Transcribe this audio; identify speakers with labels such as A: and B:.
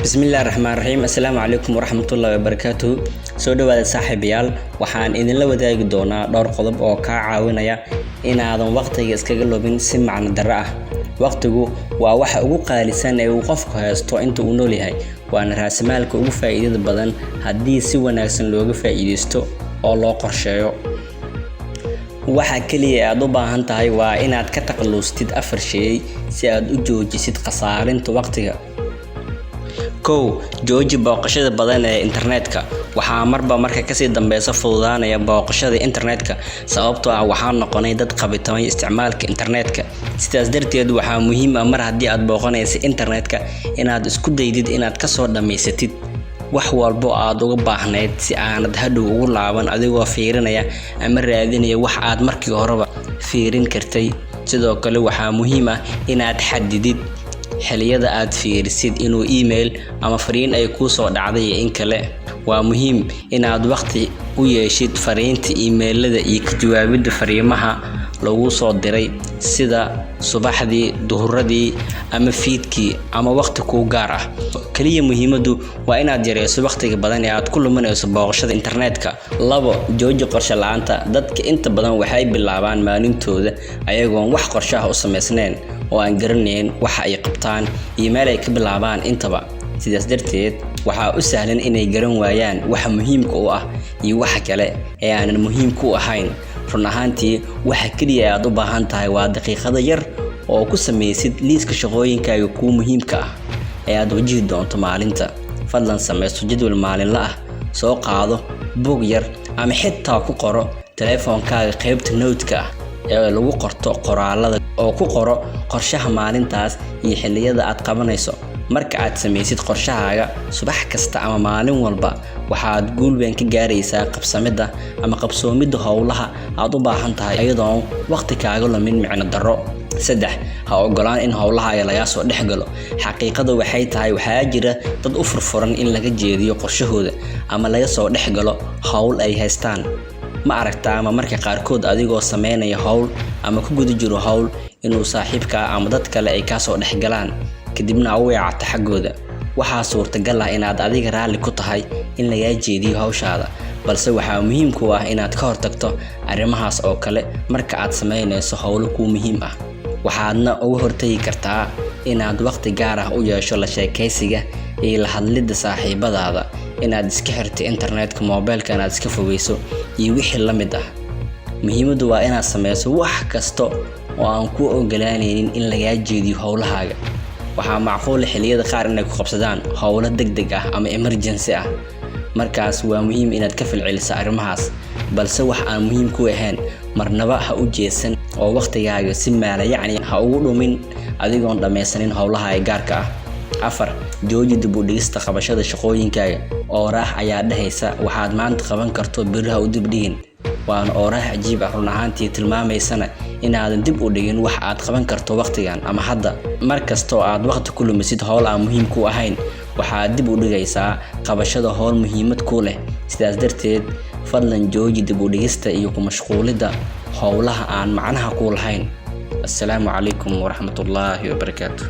A: Bismillahi raxmaan raxiim. Assalaamu calaykum waraxmatullahi wabarakaatuhu. Soo dhawaada, saaxiibayaal. Waxaan idinla wadaagi doonaa dhowr qodob oo kaa caawinaya inaadan waqtiga iskaga lumin si macno darro ah. Waqtigu waa waxa ugu qaalisan ee uu qofku haysto inta uu nool yahay, waana raasamaalka ugu faa'iidada badan haddii si wanaagsan looga faa'iideysto oo loo qorsheeyo. Waxa kaliya ee aad u baahan tahay waa inaad ka takhalustid afar shay si aad u joojisid khasaarinta waqtiga. 1. Jooji booqashada badan ee internetka. Waxaa marba marka kasii dambeysa fududaanaya booqashada internetka, sababtoo ah waxaan noqonay dad qabitamay isticmaalka internetka. Sidaas darteed, waxaa muhiim ah mar haddii aad booqanaysa internetka inaad isku daydid inaad kasoo dhammaysatid wax walbo aad uga baahnayd, si aanad hadhow ugu laaban adigoo fiirinaya ama raadinaya wax aad markii horeba fiirin kartay. Sidoo kale, waxaa muhiim ah inaad xadidid xilliyada aad fiirisid inuu email ama fariin ay kuu soo dhacday iyo in kale. Waa muhiim inaad waqti u yeeshid fariinta emailada iyo ka jawaabidda fariimaha lagu soo diray, sida subaxdii, duhuradii ama fiidkii, ama waqti kuu gaar ah. Kaliya muhiimaddu waa inaad yareyso waqtiga badan ee aad ku luminayso booqashada internetka. 2. Jooji qorshe la'aanta. Dadka inta badan waxay bilaabaan maalintooda ayagoon wax qorshe ah u samaysnayn oo aan garanayn waxa ay qabtaan iyo meel ay ka bilaabaan intaba. Sidaas darteed, waxaa u sahlan inay garan waayaan waxa muhiimka u ah iyo waxa kale ee aanan muhiim ku ahayn. Run ahaantii, waxa kaliya ee aad u baahan tahay waa daqiiqado yar oo ku samaysid liiska shaqooyinkaaga kuwa muhiimka ah ee aad wajihi doonto maalinta. Fadlan samaysto jadwal maalinle ah. Soo qaado buug yar ama xitaa ku qoro taleefankaaga qaybta note-ka ah ee lagu qorto qoraalada, oo ku qoro qorshaha maalintaas iyo xilliyada aad qabanayso. Marka aad samaysid qorshahaaga subax kasta ama maalin walba, waxaad guul weyn ka gaaraysaa qabsamidda ama qabsoomidda howlaha aad u baahan tahay, iyadoon waqti kaaga lumin micno darro. 3. Ha ogolaan in howlahaaga lagaa soo dhex galo. Xaqiiqadu waxay tahay, waxaa jira dad u furfuran in laga jeediyo qorshahooda ama laga soo dhex galo howl ay haystaan. Ma aragtaa ama marka qaarkood adigoo sameynaya howl ama ku guda jiro howl inuu saaxiibkaa ama dad kale ay kaasoo dhex galaan, kadibna u weecato xaggooda? Waxaa suurtagal ah inaad adiga raalli ku tahay in lagaa jeediyo hawshaada, balse waxaa muhiim ku ah inaad ka hortagto arrimahaas oo kale marka aad sameynayso howlo kuu muhiim ah. Waxaadna uga hortagi kartaa inaad waqti gaar ah u yeesho la sheekaysiga iyo la hadlidda saaxiibadaada, inaad iska xirto internetka, moobeelka inaad iska fogeyso iyo wixii la mid ah. Muhiimaddu waa inaad sameyso wax kasta oo aan kuu ogolaanaynin in lagaa jeediyo howlahaaga. Waxaa macquula xilliyada qaar inay ku qabsadaan howlo degdeg ah ama emergency ah. Markaas waa muhiim inaad ka falceliso arrimahaas, balse wax aan muhiim ku ahayn marnaba ha u jeesan oo waqtigaaga si maala yacni ha ugu dhumin adigoon dhammaysanin howlahaaga gaarka ah. 4. Jooji dib u dhigista qabashada shaqooyinkaaga. Ooraah ayaa dhahaysa: "Waxaad maanta qaban karto berri ha u dib dhigin." Waana ooraah cajiib ah run ahaantii, tilmaamaysana inaadan dib u dhigin wax aad qaban karto waqtigan ama hadda. Mar kasta oo aad waqti ku lumisid howl aan muhiim ku ahayn, waxaad dib u dhigaysaa qabashada howl muhiimad kuu leh. Sidaas darteed, fadlan jooji dib u dhigista iyo ku mashquulidda howlaha aan macnaha kuu lahayn. Assalaamu calaykum waraxmatullaahi wabarakaatu.